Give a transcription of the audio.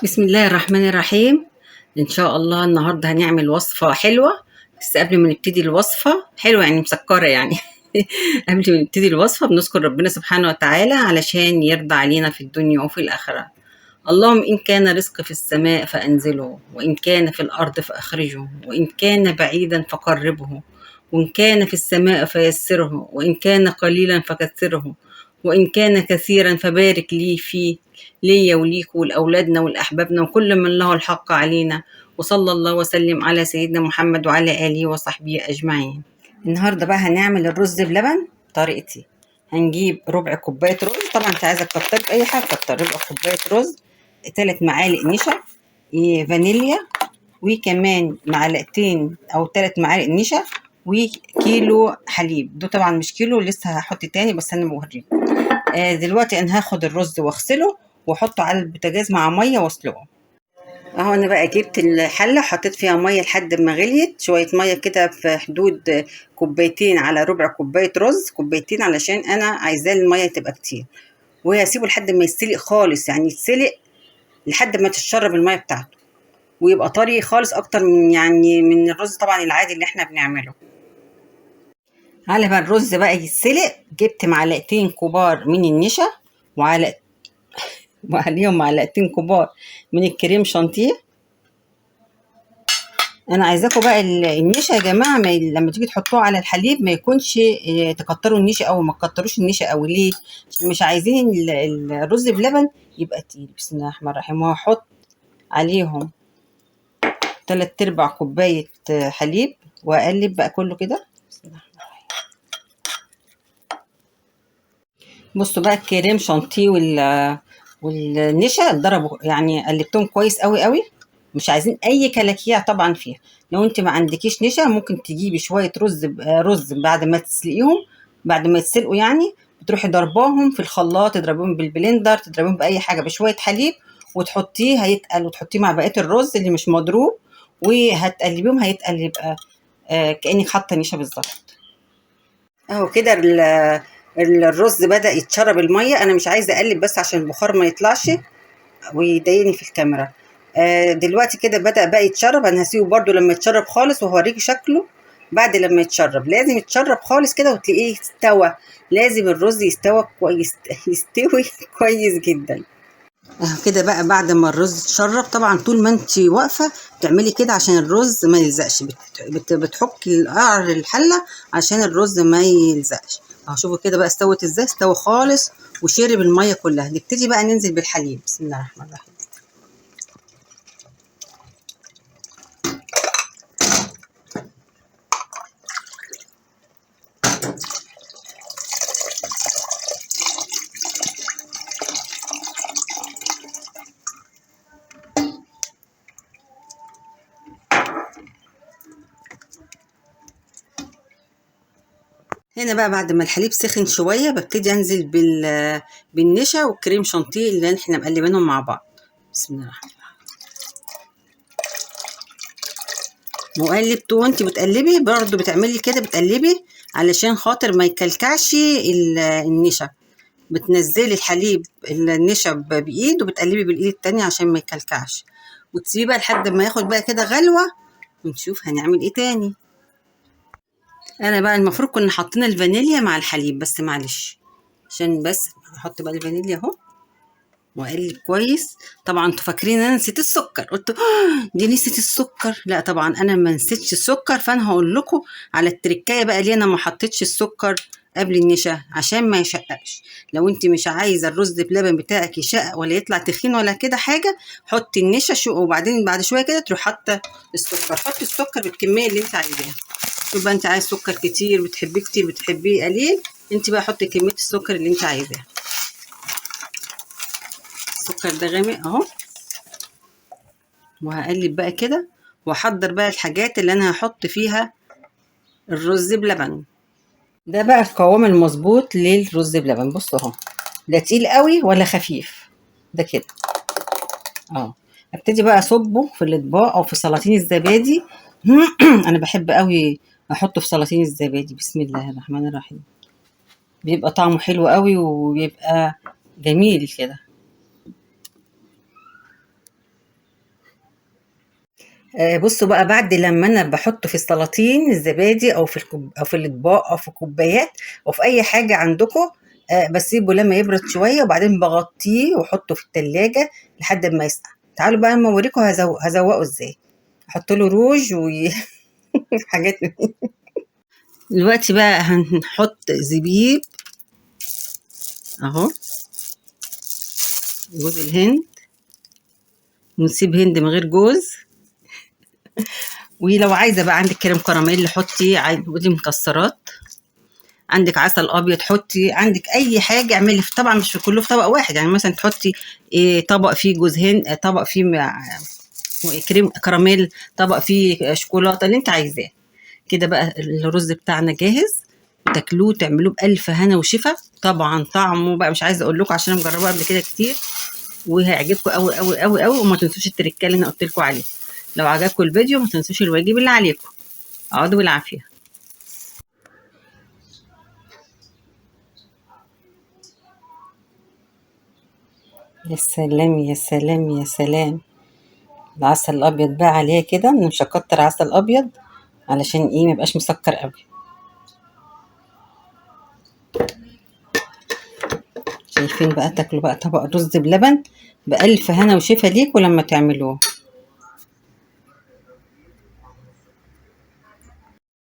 بسم الله الرحمن الرحيم. إن شاء الله النهاردة هنعمل وصفة حلوة، بس قبل ما نبتدي الوصفة حلوة يعني مسكرة يعني قبل ما نبتدي الوصفة بنذكر ربنا سبحانه وتعالى علشان يرضى علينا في الدنيا وفي الآخرة. اللهم إن كان رزق في السماء فأنزله، وإن كان في الأرض فأخرجه، وإن كان بعيدا فقربه، وإن كان في السماء فيسره، وإن كان قليلا فكثره، وإن كان كثيرا فبارك لي فيه، ليا وليكوا ولأولادنا ولأحبابنا وكل من له الحق علينا، وصلى الله وسلم على سيدنا محمد وعلى آله وصحبه أجمعين. النهارده بقى هنعمل الرز بلبن طريقتي. هنجيب ربع كوباية رز، طبعا انت عايزة تكتري في أي حاجة كتر، ربع كوباية رز، 3 معالق نشا، فانيليا، وكمان معلقتين أو 3 معالق نشا، وكيلو حليب. ده طبعا مش كيلو، لسه هحط تاني بس أنا بوريكم. دلوقتي أنا هاخد الرز واغسله واحطه على البوتاجاز مع مية واسلقه. اهو انا بقى جبت الحلة وحطيت فيها مية لحد ما غليت، شوية مية كده في حدود كوبايتين على ربع كوباية رز، كوبايتين علشان انا عايزاه المية تبقى كتير، وهسيبه لحد ما يتسلق خالص، يعني يتسلق لحد ما تتشرب المية بتاعته ويبقى طري خالص اكتر من يعني من الرز طبعا العادي اللي احنا بنعمله. على ما الرز بقى يتسلق جبت معلقتين كبار من النشا وعليهم معلقتين كبار من الكريم شانتيه. انا عايزاكم بقى النشا يا جماعة لما تيجي تحطوه على الحليب ما يكونش، تكتروا النشا او ما تكتروش النشا قوي. ليه؟ عشان مش عايزين الرز بلبن يبقى تقيل. بسم الله الرحمن الرحيم. وهحط عليهم 3/4 كوباية حليب واقلب بقى كله كده. بسم الله الرحمن الرحيم. بصوا بقى الكريم شانتيه والنشا اتضربوا، يعني قلبتهم كويس قوي قوي، مش عايزين اي كلاكيع طبعا فيها. لو انت ما عندكيش نشا ممكن تجيبي شوية رز بعد ما تسلقيهم، بعد ما يتسلقوا يعني بتروحي ضرباهم في الخلاط، تضربيهم بالبلندر، تضربيهم باي حاجة بشوية حليب وتحطيه، هيتقل، وتحطيه مع بقية الرز اللي مش مضروب وهتقلبيهم، هيتقل يبقى، كانك حاطه نشا بالظبط. اهو كده الرز بدأ يتشرب المية. انا مش عايزه اقلب بس عشان البخار ما يطلعش ويضايقني في الكاميرا. دلوقتي كده بدأ بقى يتشرب. انا هسيبه برده لما يتشرب خالص وهوريكي شكله بعد لما يتشرب. لازم يتشرب خالص كده وتلاقيه استوى. لازم الرز يستوى كويس، يستوي كويس جدا. اهو كده بقى بعد ما الرز اتشرب، طبعا طول ما انت واقفة تعملي كده عشان الرز ما يلزقش، بتحكي قعر الحلة عشان الرز ما يلزقش. اهو شوفوا كده بقى استوت ازاي، استوى خالص وشرب المية كلها. نبتدي بقى ننزل بالحليب. بسم الله الرحمن الرحيم. هنا بقى بعد ما الحليب سخن شوية ببتدي انزل بالنشا والكريم شانتيه اللي احنا مقلبينهم مع بعض. بسم الله الرحمن الرحيم. مقلب وانت بتقلبي برضو بتعملي كده، بتقلبي علشان خاطر ما يكلكعش النشا. بتنزلي الحليب النشا بايد وبتقلبي بالايد التانية عشان ما يكلكعش، وتسيبيه بقى لحد ما ياخد بقى كده غلوه ونشوف هنعمل ايه تاني. انا بقى المفروض كنا حاطين الفانيليا مع الحليب، بس معلش عشان بس هحط بقى الفانيليا اهو واقلب كويس. طبعا انتوا فاكرين ان انا نسيت السكر، قلت دي نسيت السكر. لا طبعا انا ما نسيتش السكر، فانا هقول لكم على التركايه بقى ليه انا ما حطيتش السكر قبل النشا، عشان ما يشققش. لو انت مش عايزه الرز بلبن بتاعك يشقق ولا يطلع تخين ولا كده حاجة، حطي النشا وبعدين بعد شوية كده تروح حاطه السكر. حطي السكر بالكمية اللي انت عايزاها. شوف بقى انت عايز سكر كتير، بتحبيه كتير، بتحبيه قليل، انت بقى حطي كمية السكر اللي انت عايزاها. السكر ده غامق اهو. وهقلب بقى كده واحضر بقى الحاجات اللي انا هحط فيها الرز بلبن. ده بقى القوام المظبوط للرز بلبن. بصوا اهو، لا تقيل قوي ولا خفيف، ده كده اهو. ابتدي بقى اصبه في الاطباق او في سلاطين الزبادي. انا بحب قوي احطه في سلاطين الزبادي. بسم الله الرحمن الرحيم. بيبقى طعمه حلو قوي وبيبقى جميل كده. بصوا بقى، بعد لما انا بحطه في السلاطين الزبادي او في او في الاطباق او في كوبايات او في اي حاجة عندكم، بسيبه لما يبرد شوية وبعدين بغطيه واحطه في التلاجة لحد ما يسقع. تعالوا بقى اما اوريكم هزوقه ازاي. احط له روج و حاجات. دلوقتي بقى هنحط زبيب اهو، جوز الهند، ونسيب هند من غير جوز. ولو عايزه بقى عندك كريم كراميل حطي، عايزه مكسرات، عندك عسل ابيض حطي، عندك اي حاجة اعملي. طبعا مش في كله في طبق واحد، يعني مثلا تحطي طبق فيه جوز هند، طبق فيه كريم كراميل، طبق فيه شوكولاتة، اللي انت عايزاه. كده بقى الرز بتاعنا جاهز، تاكلوه تعملوه بألف هنا وشفا. طبعا طعمه بقى مش عايزه اقول لكم عشان انا مجرباه قبل كده كتير، وهيعجبكم قوي قوي قوي قوي. وما تنسوش التركة اللي انا قلت لكم عليها. لو عجبكم الفيديو ما تنسوش الواجب اللي عليكم. اقعدوا بالعافية. يا سلام يا سلام يا سلام. العسل الابيض بقى عليه كده، انا مش هكتر عسل ابيض علشان ايه، ما يبقاش مسكر قوي. شايفين بقى، تاكلوا بقى طبق رز بلبن بألف هنا وشفا ليكوا لما تعملوه.